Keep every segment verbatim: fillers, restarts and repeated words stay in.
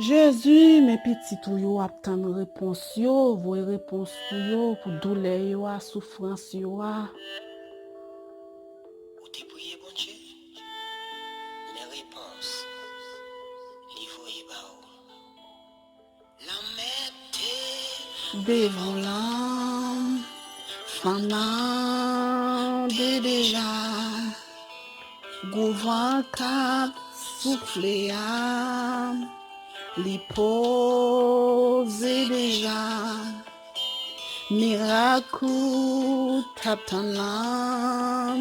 Jezi, men pitit ou yo ap tann repons yo, voye repons pou yo, pou doulè yo a, soufrans yo a. Ou te priye Bondye, men repons li voye ba ou. Lanmè te devan lan, fann ande deja. Gwo van k ap soufle a, li poze deja. Mirak ou t ap tann lan,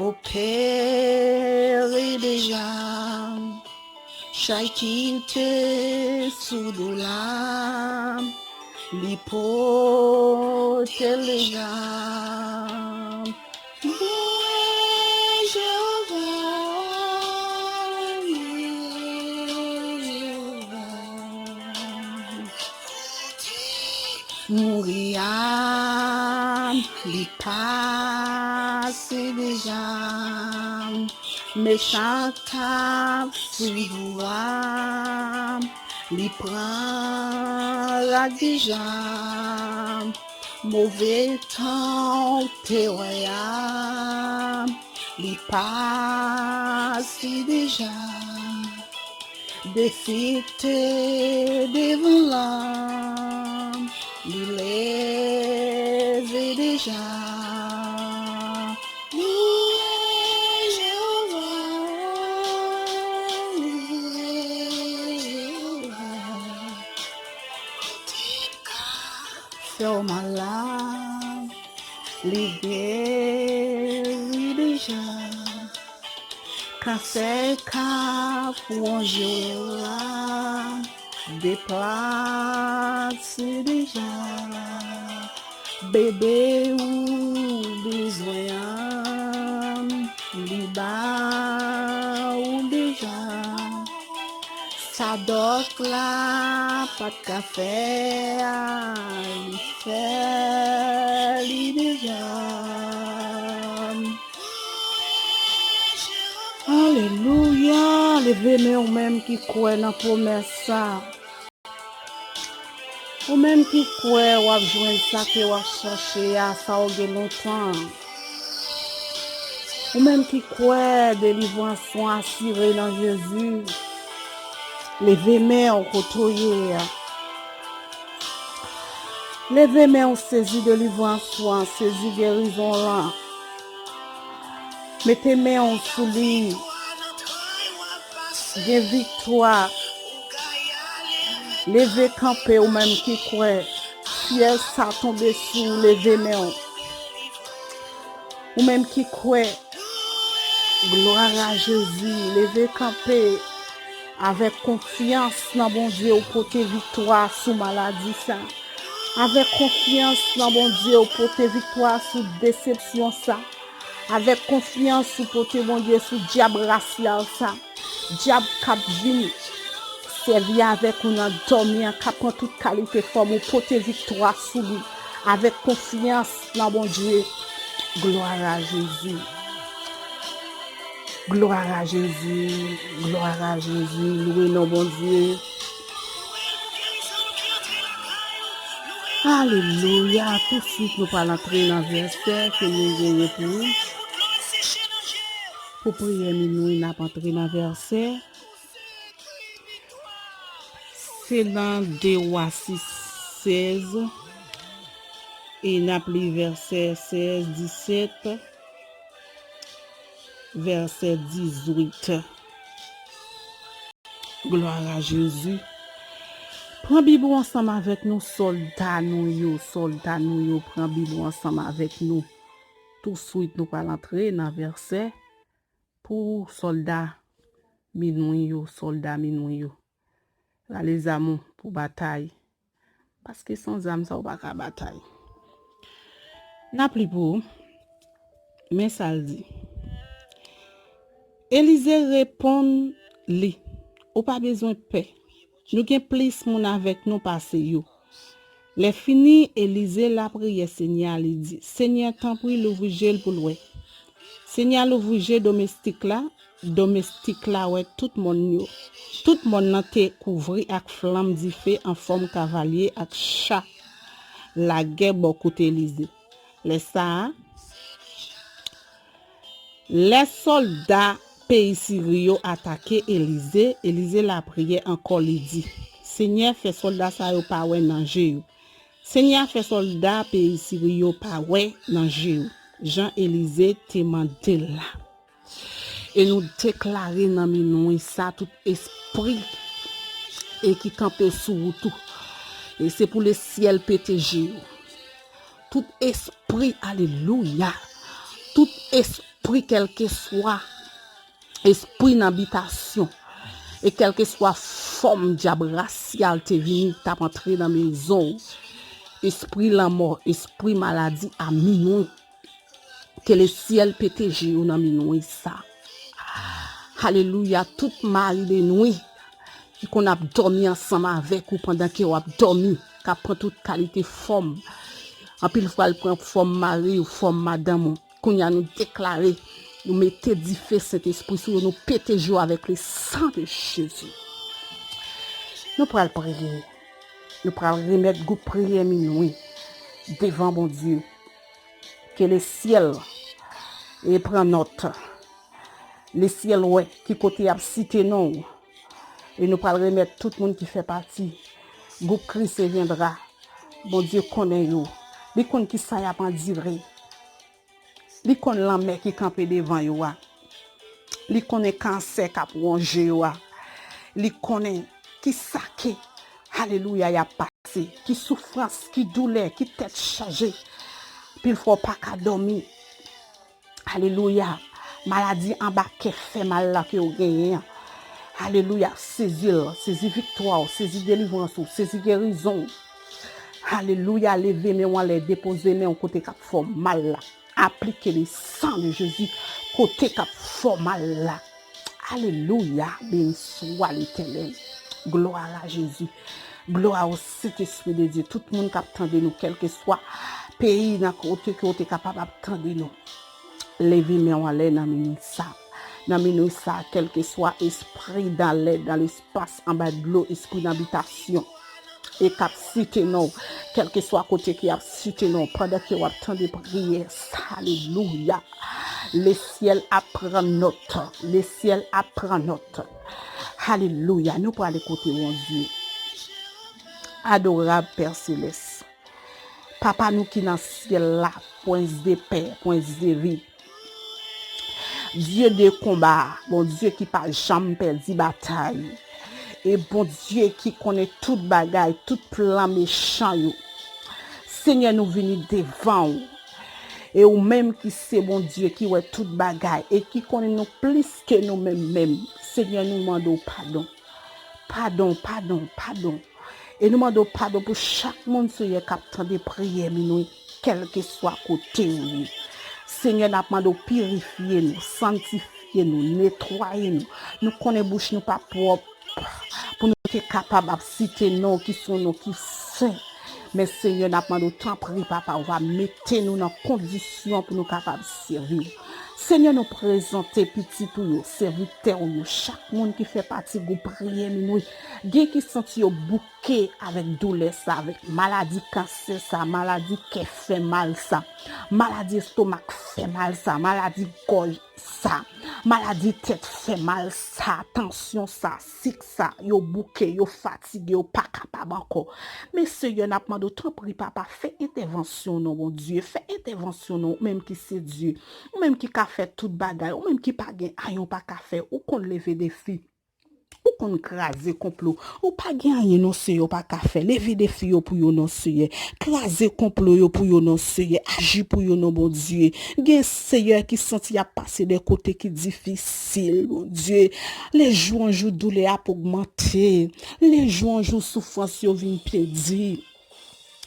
opere deja. Chay ki te sou do la, li pote l deja. Louwe Jewova, louwe Jewova. Mouri a, li pase deja. Mechan k ap swiv ou a, li pran rad deja. Move tan w te wè a, li pase deja. Defi k te devan lan, li leve deja. Louwe Jewova, louwe Jewova. Kote k ap fè w mal la, li geri deja. Kansè k ap wonje w la, deplase deja. Bebe ou bezwen an, li ba ou deja. Sa dòk la pa t ka fè a, li fè li deja. Alelouya! Leve men ou menm ki kwè nan pwomès sa. Ou menm ki kwè w ap jwenn sa ke w ap chache a, sa w gen lontan. Ou menm ki kwè delivrans ou asire nan Jezi, leve men w kote w ye a. Leve men w, sezi delivrans ou an, sezi gerizon w lan. Mete men w sou li. Gen viktwa. Leve kanpe ou menm ki kwè. Syèl sa tonbe sou ou, leve men w. Ou menm ki kwè. Glwa a Jezi, leve kanpe. Avèk konfyans nan Bondye, ou pote viktwa sou maladi sa. Avèk konfyans nan Bondye, ou pote viktwa sou desepsyon sa. Avèk konfyans, ou pote Bondye sou dyab rasyal sa. Dyab k ap vin sèvi avèk ou nan dòmi an, k ap pran tout kalite fòm, ou pote viktwa sou li. Avèk konfyans nan Bondye. Glwa a Jezi. Glwa a Jezi. Glwa a Jezi. Louwe non Bondye. Alelouya. Tousuit, nou pral antre nan vèsè ke nou genyen pou, pou priyè minwi, n ap antre nan vèsè. Se nan de Wa sis sèz, e n ap li vèsè sèz, disèt, vèsè dizuit. Glwa a Jezi. Pran Bib ou ansanm avèk nou, sòlda nou yo, sòlda nou yo, pran Bib ou ansanm avèk nou. Tousuit, nou pral antre nan vèsè pou sòlda minwi yo, sòlda minwi yo. Rale zam ou pou batay. Paske san zam sa, ou pa ka batay. N ap li pou ou. Men sa l di. Elize reponn li, ou pa bezwen pè. Nou gen plis moun avèk nou pase yo. Lèfini, Elize lapriyè Senyè a, li di, Senyè, tanpri, louvri je l pou l wè. Senyè a louvri je domestik la, domestik la wè tout mòn yo. Tout mòn nan te kouvri ak flanm dife an fòm kavalye ak cha lagè bò kote Elize. Lè sa a, lè sòlda peyi Siri yo atake Elize, Elize lapriyè ankò, li di, Senyè, fè sòlda sa yo pa wè nan je yo. Senyè a fè sòlda peyi Siri yo pa wè nan je yo, jan Elize te mande l la. E nou deklare nan minwi sa tout espri e ki kanpe sou wout ou. E se pou lesyèl pete je yo. Tout espri, alelouya. Tout espri, kèlkeswa espri nan bitasyon, e kèlkeswa fòm dyab rasyal te vini, t ap antre nan mezon ou, espri lanmò, espri maladi, a minwi. Ke lesyèl pete je yo nan minwi sa. Alelouya, tout mari de nwi ki konn ap dòmi ansanm avèk ou pandan ke w ap dòmi, k ap pran tout kalite fòm. Anpil fwa, l pran fòm mari ou, fòm madanm ou. Kounye a, nou deklare, nou mete dife Sentespri sou yo, nou pete je yo avèk le sang de Jésus. Nou pral priye. Nou pral remèt gwoup priyè minwi devan Bondye. Ke lesyèl e pran nòt. Lesyèl wè ki kote y ap site non w. E nou pral remèt tout moun ki fè pati gwoup Christ reviendra. Bondye konnen yo. Li konn ki sa y ap andire. Li konn lanmè ki kanpe devan yo a. Li konnen kansè k ap wonje yo a. Li konnen ki sa ke, alelouya, y ap pase. Ki soufrans, ki doulè, ki tèt chaje. Anpil fwa w pa ka dòmi. Alelouya. Maladi anba kè fè mal la ke w genyen an. Alelouya. Sezi l. Sezi viktwa w. Sezi delivrans ou. Sezi gerizon w. Alelouya. Leve men w anlè. Depoze men w kote k ap fè w mal la. Aplike le sang de Jésus kote k ap fè w mal la. Alelouya. Beni swa Letènèl. Glwa a Jezi. Glwa o Sentespri de Dye. Tout moun k ap tande nou, kèlkeswa peyi nan kote ke w te kapab ap tande nou. Leve men w anlè nan minit sa. Nan minit sa, kèlkeswa espri dan lè, dan lespas, anba dlo, espri nan bitasyon, e k ap site non w, kèlkeswa kote ke y ap site non w, pandan ke w ap tande priyè sa, alelouya. Lesyèl ap pran nòt, lesyèl ap pran nòt. Alelouya, nou prale kote Bondye. Adorab Pè Selès, Papa nou ki nan syèl la, Prince de paix, Prince de vie, Dieu de combat, Bondye ki pa janm pèdi batay, e Bondye ki konnen tout bagay, tout plan mechan yo. Senyè, nou vini devan w, e ou menm ki se Bondye ki wè tout bagay, e ki konnen nou plis ke nou menm menm. Senyè, nou mande w padon. Padon, padon, padon. E nou mande w padon pou chak moun, Senyè, k ap tande priyè minwi, kèlkeswa kote yo ye. Senyè, n ap mande w pirifye nou, santifye nou, netwaye nou. Nou konnen bouch nou pa pwòp pou nou te kapab ap site non w ki se yon non ki sen. Men, Senyè, n ap mande w, tanpri, Papa, w va mete nou nan kondisyon pou nou kapab sèvi w. Senyè, nou prezante pitit ou yo, sèvitè w yo, chak moun ki fè pati gwoup priyè minwi, gen ki santi yo bouke avèk doulè sa, avèk maladi kansè sa, maladi kè fè mal sa, maladi estomak fè mal sa, maladi gòj sa, maladi tèt fè mal sa, tansyon sa, sik sa, yo bouke, yo fatige, yo pa kapab ankò. Men Senyè, n ap mande w, tanpri, Papa, fè entèvansyon non, Bondye, fè entèvansyon non, ou menm ki se Dye, ou menm ki ka fè tout bagay, ou menm ki pa gen ayen w pa ka fè, ou konn leve defi. Ou konn kraze konplo. Ou pa gen anyen non, Senyè, w pa ka fè. Leve defi yo pou yo non, Senyè. Kraze konplo yo pou yo non, Senyè. Aji pou yo non, Bondye. Gen, Senyè, ki santi y ap pase de kote ki difisil, Bondye. Lejou an jou, doulè ap ogmante. Lejou an jou, soufrans yo vin pi di.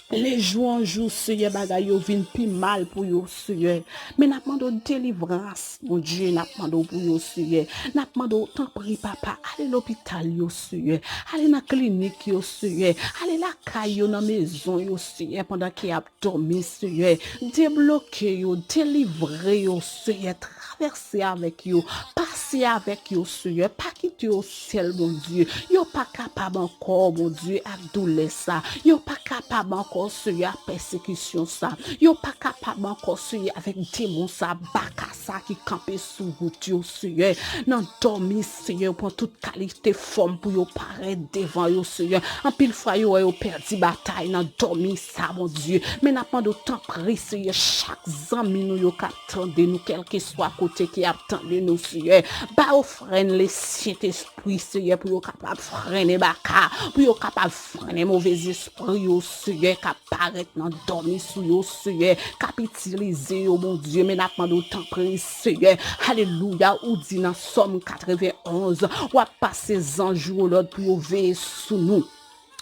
Lejou an jou, Senyè, bagay yo vin pi mal pou yo, Senyè. Men n ap mande w delivrans, Bondye, n ap mande w pou yo, Senyè. N ap mande w, tanpri, Papa, ale lopital yo, Senyè. Ale nan klinik yo, Senyè. Ale lakay yo, nan mezon yo, Senyè, pandan ke y ap dòmi, Senyè. Debloke yo, delivre yo, Senyè. Travèse avèk yo. Pase Pase avèk yo, Seyè. Pa kite yo sèl, Bondye. Yo pa kapab ankò, Bondye, ak doulè sa. Yo pa kapab ankò, Seyè, ak pèsekisyon sa. Yo pa kapab ankò, Seyè, avèk demon sa, baka sa ki kanpe sou wout yo, Seyè. Nan dòmi, Seyè, yo pran tout kalite fòm pou yo parèt devan yo, Seyè. Anpil fwa, yo wè yo pèdi batay nan dòmi sa, Bondye. Men n ap mande w, tanpri, Seyè, chak zanmi nou yo k ap tande nou, kèlkeswa kote ke y ap tande nou, Seyè. Ba yo fren le Sentespri, Seyè, pou yo kapab frennen baka, pou yo kapab frennen move zespri yo, Seyè, k ap parèt nan dòmi sou yo, Seyè, k ap itilize yo, Bondye. Men n ap mande w, tanpri, Seyè. Alelouya, ou di nan Sòm katrevenn onz, w ap pase zanj ou yo lòd pou yo veye sou nou.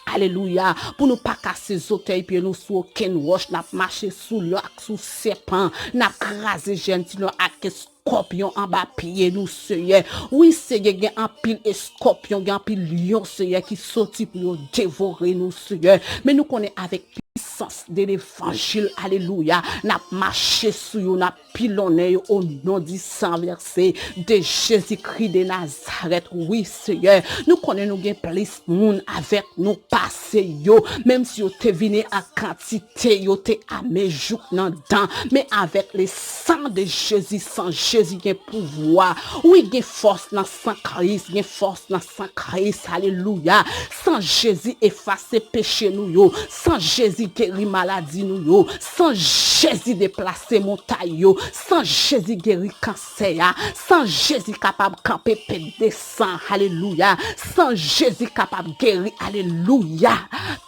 Alelouya. Pou nou pa kase zòtèy pye nou sou okenn wòch, n ap mache sou lyon ak sou sèpan, n ap kraze jèn ti lyon ak eskòpyon anba pye nou, Seyè. Wi, Seyè, gen anpil eskòpyon, gen anpil lyon, Seyè, ki soti pou yo devore nou, Seyè. Men nou konnen avèk pisans de levanjil, alelouya, n ap mache sou yo, n ap pilonnen yo o non di san vèse de Jezikri de Nazarèt. Wi, Seyè, nou konnen nou gen plis moun avèk nou pase yo, menm si yo te vini an kantite, yo te ame jouk nan dan, men avèk le san de Jezi, san Jezi gen pouvwa. Wi, gen fòs nan san Kris, gen fòs nan san Kris, alelouya. San Jezi efase peche nou yo, san Jezi geri maladi nou yo, san Jezi deplase montay yo, san Jezi geri kansè a, san Jezi kapab kanpe pèt de san, alelouya, san Jezi kapab geri, alelouya,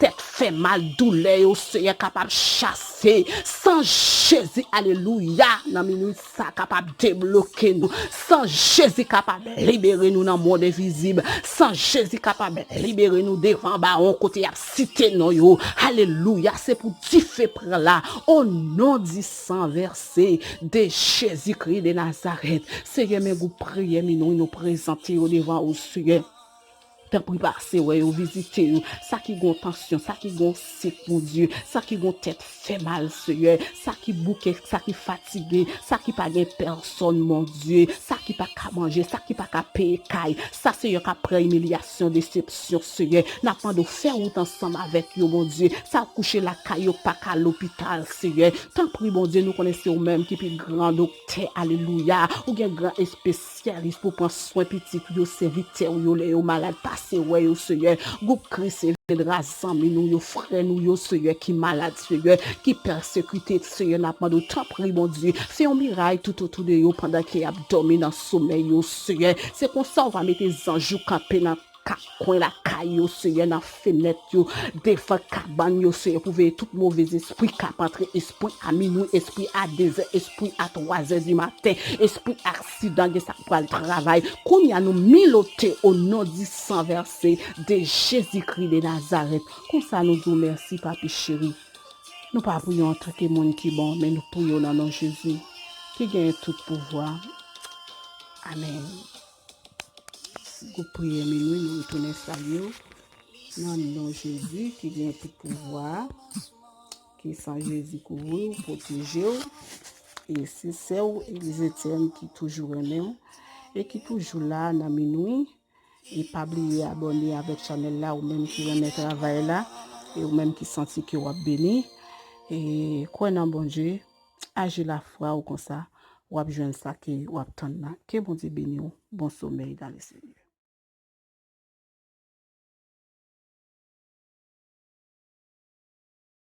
tèt fè mal, doulè yo, Seyè, kapab chase, san Jezi, alelouya, nan minit sa kapab debloke nou. San Jezi kapab libere nou nan mond envizib. San Jezi kapab libere nou devan bawon kote y ap site non yo. Alelouya. Se pou dife pran la. O non di san vèse de Jezikri de Nazarèt. Seyè, men gwoup priyè minwi nou prezante yo devan ou, Seyè. Tanpri pase wè yo, vizite yo. Sa ki gon tansyon, sa ki gon sik, Bondye. Sa ki gon tèt fè mal, Seyè. Sa ki bouke, sa ki fatige, sa ki pa gen pèsòn, Bondye. Sa ki pa ka manje, sa ki pa ka peye kay. Sa, Seyè, k ap pran imilyasyon, desepsyon, Seyè. N ap mande w fè wout ansanm avèk yo, Bondye. Sa kouche lakay yo, pa ka lopital, Seyè. Tanpri, Bondye, nou konnen se ou menm ki pi gran doktè. Alelouya. Ou gen gran espesyalist pou pran swen pitit ou yo, sèvitè ou yo, lè yo malad, pase wè yo, Seyè. Gwoup Kris Evedra, zanmi nou yo, frè nou yo, Seyè, ki malad, Seyè, ki pèsekite, Seyè, n ap mande w, tanpri, Bondye, fè yon miray toutotou de yo pandan ke y ap dòmi nan somèy yo, Seyè. Se konsa w va mete zanj ou kanpe nan kat kwen lakay yo, Seyè, nan fenèt yo, devan kabann yo, Seyè, pou veye tout move zespri k ap antre, espri a minwi, espri a dezè, espri a twazè di maten, espri aksidan, gen sa k pral travay. Kounye a, nou milote o non di san vèse de Jezikri de Nazarèt. Konsa nou di w mèsi, Papi cheri. Nou pa priye w antanke moun ki bon, men nou priye w nan non Jezi, ki genyen tout pouvwa. Amèn. Gwoup priyè minwi, nou retounen salye w nan non Jezi ki gen tout pouvwa a. Ke san Jezi kouvri w, pwoteje w. E se sè w, Elize Etienne, ki toujou renmen w e ki toujou la nan minwi. E pa bliye abòne avèk chanèl la, ou menm ki renmen travay la, e ou menm ki santi ke w ap beni. E kwè nan Bondye, aji lafwa w konsa, w ap jwenn sa ke w ap tann nan. Ke Bondye beni w. Bon somèy dans le Seigneur.